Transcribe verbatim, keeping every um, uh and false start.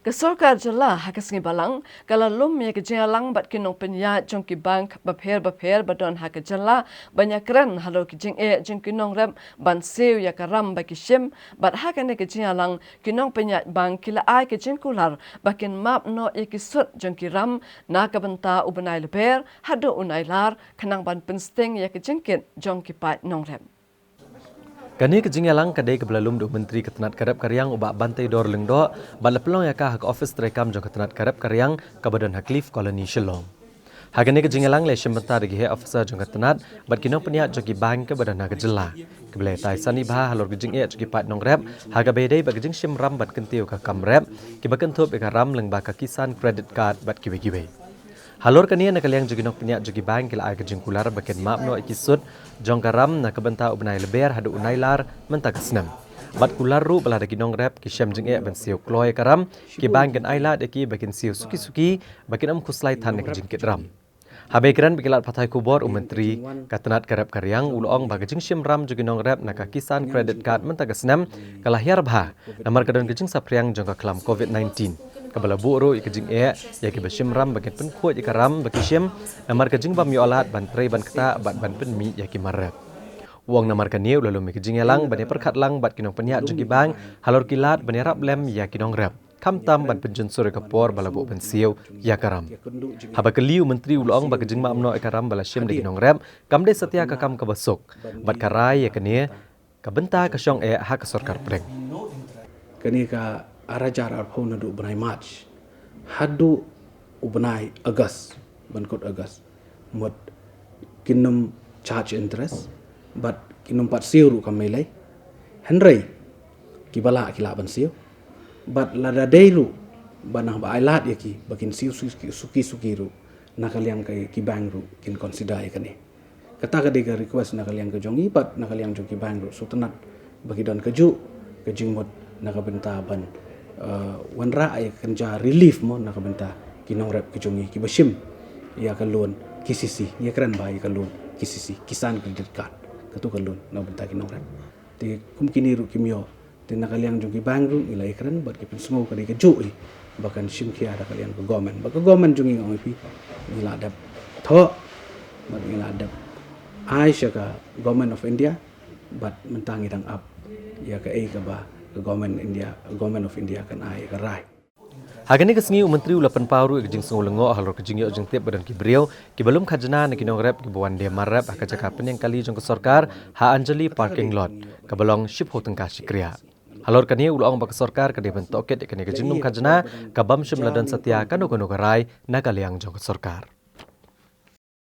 Ka sorkar jylla ha ka sngi Balang ka la lum ïa ka jingïalang bad ki nongpynïaid jong ki bank bapher bapher ba don ha ka jylla ban ïakren halor ki jingeh jong ki nongrep ban siew ïa ka ram ba ki shim, bad ha kane ka jingïalang ki nongpynïaid bank ki la ai ka jingkular ba kin map noh ïa ki sut jong ki ram na ka bynta u bnai Lber haduh u Nailar khnang ban pynsting ïa ka jingkit jong ki paid nongrep. Kane ka jingïalang ka dei kaba la lum da u Myntri ka tnat ka rep ka riang u Bah Banteidor Lyngdoh bad la pynlong ïa ka ha ka ophis treikam jong ka tnat ka rep ka riang kaba don ha Cliff Colony, Shillong. Ha kane ka jingïalang la shim bynta da ki heh officer jong ka tnat bad ki nongpynïaid jong ki bank kaba don ha ka jylla, kiba la ïatai sani bha halor ka jingeh jong ki paid nongrep ha kaba ïadei bad ka jingshim ram ban kyntiew ka kam rep, kiba kynthup ïa ka ram lyngba ka Kisan Credit Card bad kiwei kiwei. Halor kane, na ka liang jong ki nongpynïaid jong ki bank ki la ai ka jingkular ba kin map noh ïa ki sut jong ka ram na ka bynta u bnai Lber haduh u Nailar mynta ka snem. Bad kular ruh ba lada ki nongrep ki shem jingeh ban siew kloi ïa ka ram, ki bank kin ai lad ïa ki ba kin siew suki suki, ba kin ym khuslai than ïa ka jingkit ram. Haba ïakren bad ki lad pathai khubor, u Myntri ka tnat ka rep ka riang u la ong ba ka jingshim ram jong ki nongrep na ka Kisan Credit Card mynta ka snem ka la hiar bha namar ka don ka jingsaphriang jong ka khlam Covid nineteen, kaba la buh ruh ïa ka jingeh ïa kiba shim ram ba kin pynkhuid ïa ka ram ba ki shim namar ka jingbym ïoh lad ban trei ban ktah bad ban pynmih ïa ki mar rep. U ong namar kane u la lum ïa ka jingïalang ban ïapyrkhat lang bad ki nongpynïaid jong ki bank halor ki lad ban ïarap lem ïa ki nongrep, khamtam ban pynjynsur ïa ka por ba la buh ban siew ïa ka ram. Haba kylli, u Myntri u la ong ba ka jingmap noh ïa ka ram ba la shim da ki nongrep kam dei satia ka kam kaba suk, bad ka rai ïa kane ka bynta ka shong eh ha ka sorkar pdeng. Kane ka ar hajar arphew, naduh u bnai March haduh u bnai August, ban kut August, mut kin ym charge interest bad kin ym pat siew ruh kam mailei. Hynrei kiba lah ki lah ban siew, bad lada dei ruh ba nang ba ai lad ïa ki ba kin siew suki suki ruh, na ka liang ka ki bank ruh kin consider ïa kane. Kata ka dei ka request na ka liang ka jong ngi bad na ka liang jong ki bank ruh, sngewtynnat ba ki don kajuh ka jingmut na ka bynta ban, eh, wanrah ïa ka kynja relief mo na ka bynta ki nongrep ki jong ngi kiba shim ïa ka loan K C C, ngi kren ba ïa ka loan K C C, Kisan Credit Card, katu ka loan na ka bynta ki nongrep. Te kum kine ruh kim ïoh, te na ka liang jong ki bank ruh ngi la ïakren bad ki pynsngew ka dei kajuh hi ba kan shim khia da ka liang ka government, bad ka government jong ngi, nga ong ïa phi, ngi la dep thoh bad ngi la dep ai sha ka Government of India, bad mynta ngi dang ap ïa kaei kaba ka Government India, Government of India kan ai ïa ka rai. Ha kane ka sngi, u Myntri u la pynpaw ruh ïa ka jingsngew lyngngoh halor ka jingïoh jingtip ba don ki briew kiba lum khajna na ki nongrep kiba wan die mar rep ha ka jaka pynïeng kali jong ka sorkar ha Anjali Parking Lot, kaba long shiphew tyngka shi kriah. Halor kane, u la ong ba ka sorkar ka dei ban tohkit ïa kane ka jinglum khajna ka bym shym la don satia kano kano ka rai na ka liang jong ka sorkar.